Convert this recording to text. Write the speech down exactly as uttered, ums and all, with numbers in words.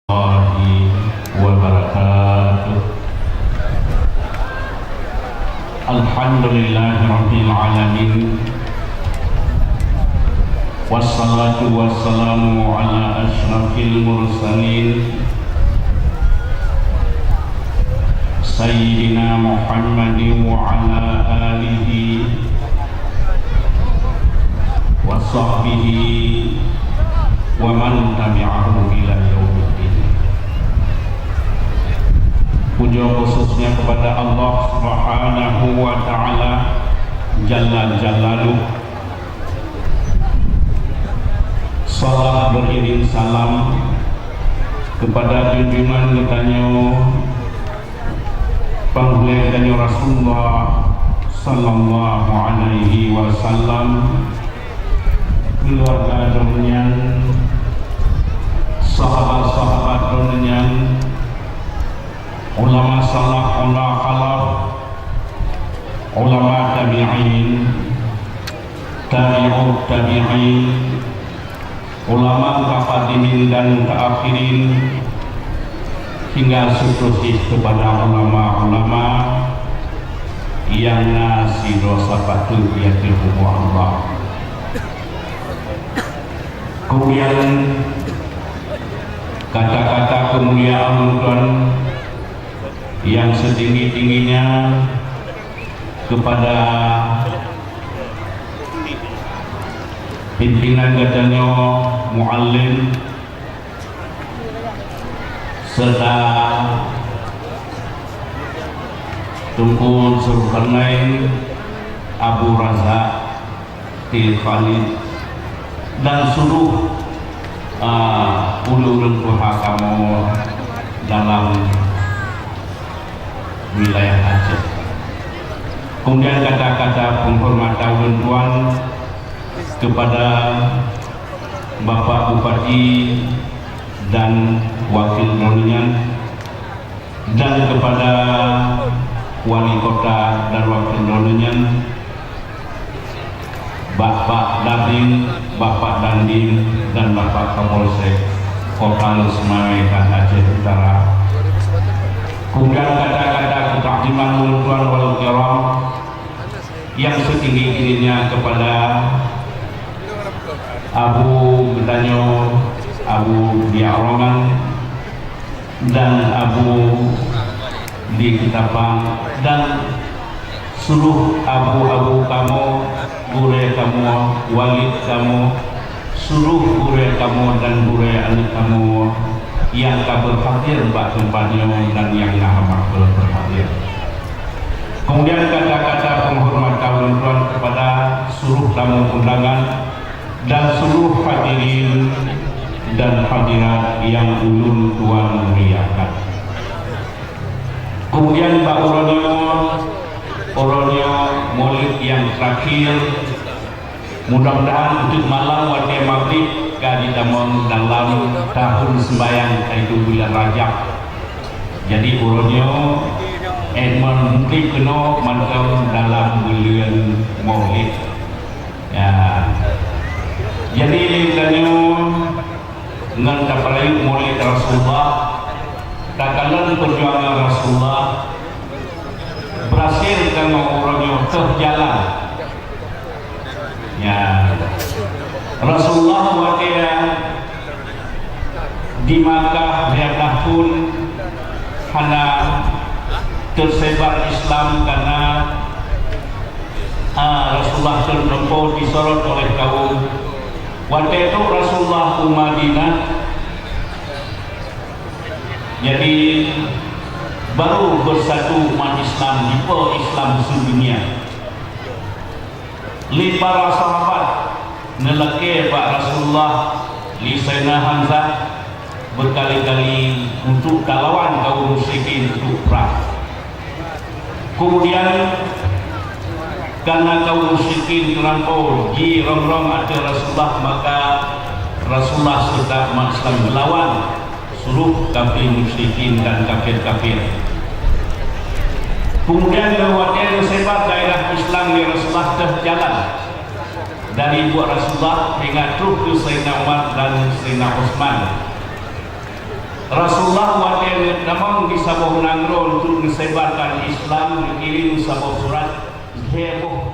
Warahmatullahi wabarakatuh. Alhamdulillahirabbil alamin. Wassalatu wassalamu ala asyrafil mursalin, Sayyidina Muhammadin wa ala alihi wa sahbihi wa man tabi'ahu ila yaumiddin. Puja khususnya kepada Allah Subhanahu wa Ta'ala Jalla Jalaluh. Salam beriring salam kepada junjungan geutanyoe, Panghulèe geutanyoe Rasulullah sallallahu alaihi wasallam, keuluwarga droeneuh nyan, sahabat-sahabat droeneuh nyan, ulama salaf, ulama khalaf, ulama tabi'in, tabi'ut tabi'in, ulama mutaqaddimin dan mutaakhirin, hingga seterusnya kepada ulama-ulama nyang na sidroe sapat di ateueh Allah. Kemudian, kata-kata kemuliaan Tuhan yang setinggi-tingginya kepada pimpinan geutanyoe, Muallim, serta Teungku Zulkarnain, Abu Razak, T. Khalid, dan seluruh, ah, ulôn-ulôn tuha kamoe dalam wilayah Aceh. Kemudian kata-kata penghormatan ulôn tuan kepada Bapak Bupati dan wakil droeneuh nyan, dan kepada Wali Kota dan wakil droeneuh nyan, Bapak Dandim, Bapak Dandim, dan Bapak Kapolsek Kota Lhokseumawe dan Aceh Utara. Kemudian kata-kata ketakziman ulôn tuan wal kiram yang setinggi-tingginya kepada Abu geutanyoe, Abu Diak Roman, dan Abu di Ketapang, dan seluruh abu-abu kamoe, gurèe kamoe, walid kamoe, seluruh gurèe kamoe dan gurèe aneuk kamoe nyang ka berhadir bak teumpat nyoe dan nyang na hana berhadir. Kemudian kata-kata penghormatan ulôn tuan kepada seluruh tamu undangan dan seluruh hadirin dan hadirat yang ulôn tuan muliakan. Kemudian bak uroe nyoe, uroe nyoe Maulid yang terakhir, mudah-mudahan untuk malam watèe maghrib ka jitamong dalam tahun sembahyang, yaitu bulan Rajab. Jadi uroe nyoe, eh, mon murit keunoe mantong dalam buleuen Maulid. Ya. Jadi lé tanyoe ngon tapeurayeuk Maulid Rasulullah, takalon perjuangan Rasulullah, berhasil kamoe uroe nyoe teuh jalan. Ya. Rasulullah watèe di Makkah lhèe blah thôn hana teusebar Islam karena, ah, Rasulullah teuh meunyoe disorot oleh kaum. Watèe trôk Rasulullah u Madinah, jadi baru beusatu umat Islam, jipo Islam seudunia. Lé para sahabat neulakèe bak Rasulullah, lé Saidina Hamzah beukali-kali untuk talawan kaum musyrikin untuk prang. Kemudian, karena kaum musyrikin teulampau jirôm-rôm ateueh Rasulullah, maka Rasulullah seutôt mat Islam geulawan seluruh kafir musyrikin dan kafir-kafir. Kemudian lewat daerah Islam di Rasulullah teuh jalan dari buet Rasulullah hingga troh keu Saidina Umar dan Saidina Utsman. Rasulullah watée geutamong di saboh nanggroe untuk meusebarkan Islam, geukirém saboh surat, lhée boh